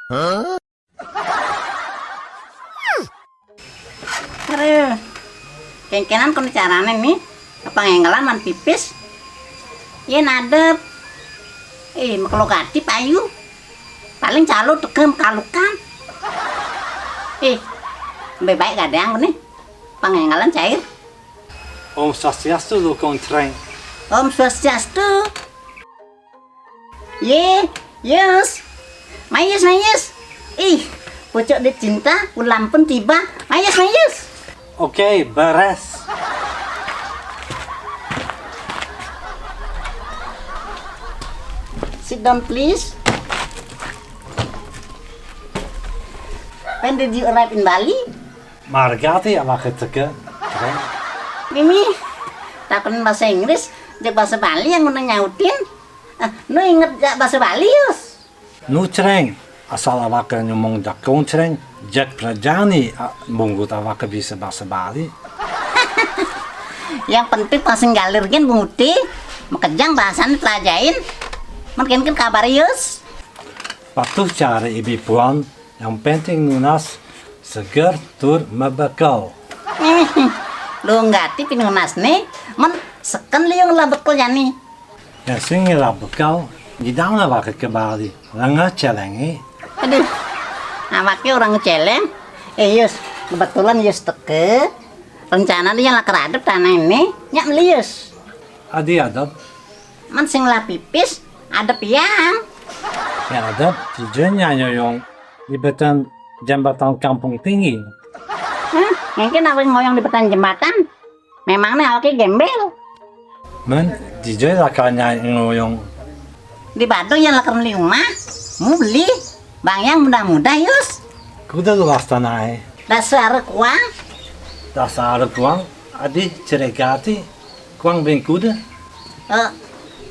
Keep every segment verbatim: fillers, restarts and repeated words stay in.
Aduh, kéngkénan kono carané né, apa ngénggalan man pipis? Yén adep. Ih, makelo gati payu. Paling calo teka makalukan. Ih, lebih baik gadang né. Apa ngénggalan cair. Om Swastiastu, Lukon Creng. Om Swastiastu. Yé, Yus. Mayus, Mayus. Ih, pucuk dicinta, ulam pun tiba. Mayus, Mayus. Oke, beres. Sit down, please. When did you arrive in Bali? Margati awake teka. Mimi, takon bahasa Inggris, jak bahasa Bali yang udah nyautin. Ah, nu inget jak bahasa Bali, Yus? Nu, Creng, asal awake nyomong jakong, Creng, jak pelajani, ah, bunggut awake bisa bahasa Bali. Yang penting pasang galir gen bunguti, makejang bahasan pelajain. Mungkin kan kabar, Yus? Patuh cara ibi puan, yang penting nunas, seger, tur mabekel. Lu nggati pinunas nih, men seken liung lah bekel jani. Ya sing lah bekel, gidang lah baka ke Bali, lengah celengi. Aduh, awaknya orang celeng. Eh, Yus, kebetulan Yus teke, rencana dia lah keradep tanah ini, nyak meli, Yus. Adi adep. Man sing lah pipis, adep yang. Ya adep, tujuannya nyoyong di betan jembatan Kampung Tinggi. Hah? Mungkin apa yang ngoyong di betan jembatan? Memangnya awaknya gembel? Man, tujuan lah kanya ngoyong. Di Badung yang leker meli rumah, mau beli. Bang yang mudah-mudah, Yus. Kuda luas tanah, eh. Dasar kuang. Dasar kuang, adi ceregati. Kuang ben kuda? Eh,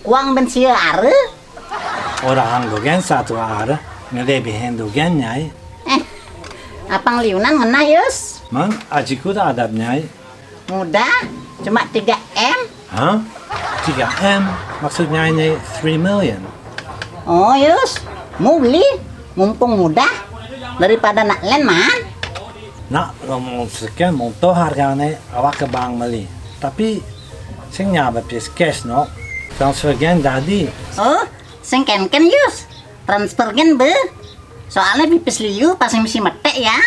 kuang ben sia are? Orang dogen satu are, ngelebihin dogen nyai. Eh, apang liunan ngena, Yus? Mang, aji kuda adab nyai. Mudah, cuma tiga M. Hah? Tiga M? Maksud nyai nyai three million? Oh, Yus, mau beli, mumpung mudah, daripada nak len, man. Nak, lo mau sekian, mau toh harganya, awak ke bank beli. Tapi, sing nyaba pis cash, no? Transfer gen dadi. Oh, sing ken-ken, Yus. Transfer gen be. Soalnya pipis liu, pasang misi metek, ya.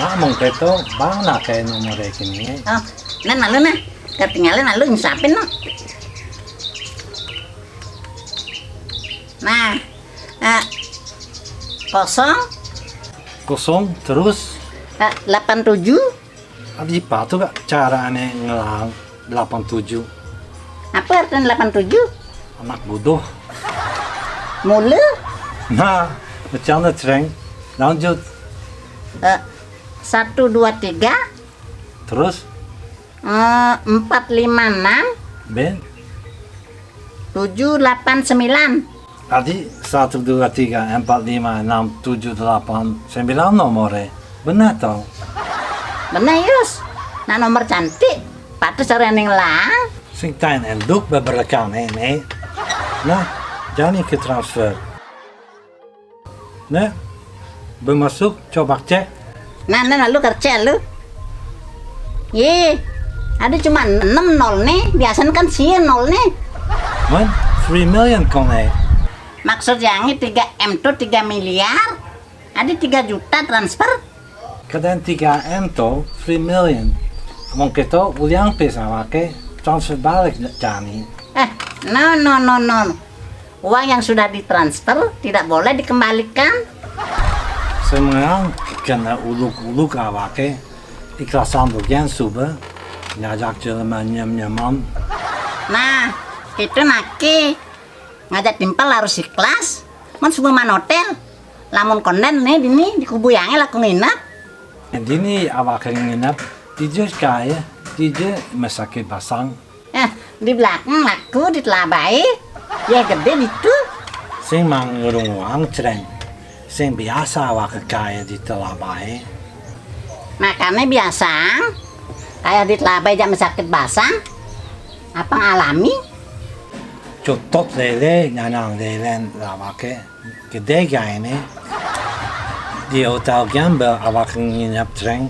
Nak, mau keto, bank nak kayak nomor rekening. Oh, nah, lalu, nah. Ketinggalan, lalu insapin, no. Nah, eh, kosong. Kosong, terus? Eh, delapan tujuh. Adi patuh gak cara aneh ngelang delapan tujuh? Apa artinya delapan tujuh? Anak bodoh. Mula? Nah, bercanda, Creng. Lanjut. Eh, satu, dua, tiga. Terus? Eh, empat, lima, enam. Ben? Tujuh, delapan, sembilan. Tadi satu, dua, tiga, empat, lima, enam, tujuh, delapan, sembilan nomor, eh. Benar, toh? Benar, Yus. Nah, nomor cantik. Patut sore ning lang. Sing tain enduk beberekan, eh, nih. Nah, jadi ke transfer. Nah, bermasuk, coba cek. Nah, nah, nah, lu kerja lu. Ye, ada cuma enam nol nih, biasanya kan sih nol nih. Man, three million kong, eh. Maksud yang ini tiga M tuh tiga miliar, ada tiga juta transfer. Kadang tiga M tuh three million. Mungkin tuh uliang pis awake transfer balik jani. Eh, no, no, no, no. Uang yang sudah ditransfer tidak boleh dikembalikan. Semengang kena uluk-uluk awake, ikhlasan bagian suba, ngajak jelema nyem-nyeman. Nah, itu naki. Ngajak timpal harus ikhlas. Man suba man hotel. Lamun konden nih dini di kubu yange laku nginep. Dini awake nginep, dije kaya, dije mesake basang. Eh, di belakang laku di telabai, ya gede gitu. Sing mang ngurung uang, Creng. Sing biasa awak kaya di telabai. Makanya biasa, kayak di telabai jak sakit basang, apa ngalami? Cutot lele, nyanang lele, lawake. Gede gaya ini. Di hotel Gamba awake nginep, Jreng.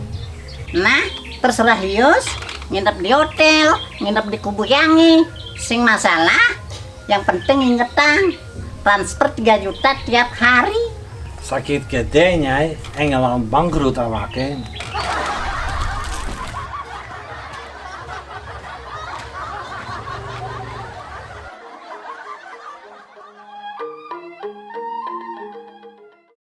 Nah, terserah Yus, nginep di hotel, nginep di kubuyange. Sing masalah, yang penting ingetang, transfer tiga juta tiap hari. Sakit gede, Nyai, engelan bangkrut awake.